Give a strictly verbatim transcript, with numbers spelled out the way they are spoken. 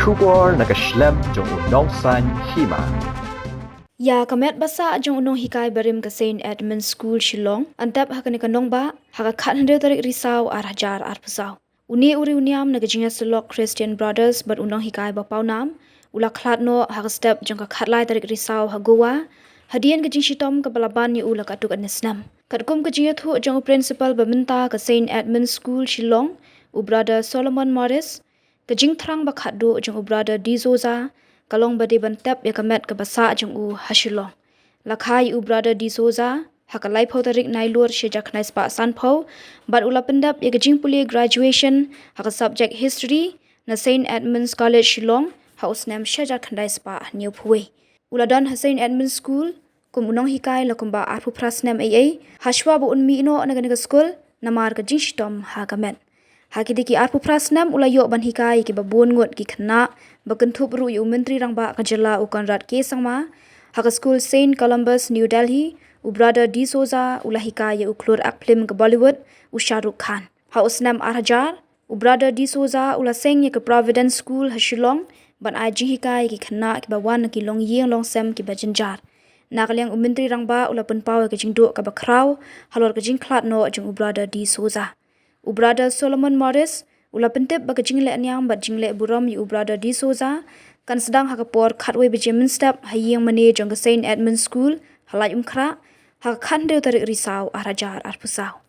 Khubor na ka shlem jong u nongsan hima. Ïa ka met ba sah jong u nonghikai barim ka Saint Edmund School Shillong, an tep ha kane ka nongbah ha ka khathynriew tarik Risaw ar hajar arphew saw. Une u riewniam na ka jingïasyllok Christian Brothers bad u nonghikai ba pawnam u la khlad noh ha ka step jong ka khatlai tarik Risaw ha Goa, hadien ka jingshitom kaba la ban ïa u la katto katne snem. Katkum ka jingïathuh jong u principal ba mynta ka Saint Edmund School Shillong, u Brother Solomon Morris, ka jingthrang ba khatduh jong u Brother D'Souza ka long ba dei ban tep ïa ka met kaba sah jong u ha Shillong. La kha ïa u Brother D'Souza ha ka laiphew tarik Nailur shi hajar khyndai spah sanphew, bad u la pyndep ïa ka jingpule graduation ha ka subject History na Saint Edmund's College Shillong ha u snem shi hajar khyndai spah hynñiewphew wei. U la don ha Saint Edmund's School kum u nonghikai la kumba arphew phra snem ei ei, hashwa ba un mih noh na kane ka skul namar ka jingshitom ha ka met. Ha kine ki arphew phra snem u la ïoh ban hikai ïa kiba bun ngut ki khynnah, ba kynthup ruh ïa u Myntri Rangbah ka jylla u Conrad K Sangma. Ha ka skul Saint Columbus, New Delhi, u Brother D'Souza u la hikai ïa u khlur act film ka Bollywood, u Shah Rukh Khan. Ha u snem ar hajar, u Brother D'Souza u la seng ïa ka Providence School ha Shillong ban ai jinghikai ïa ki khynnah kiba wan na ki longïing longsem kiba jynjar. Na ka liang u Myntri Rangbah u la pynpaw ïa ka jingduh kaba khraw halor ka jingkhlad noh jong u Brother D'Souza. U Brother Solomon Morris u la pyntip ba ka jingleh niam bad jingleh burom ïa u Brother D'Souza kan sdang ha ka por khatwei baje mynstep ha ïing mane jong ka Saint Edmund School ha Laitumkhrah ha ka khathynriew tarik Risaw ar hajar arphew saw.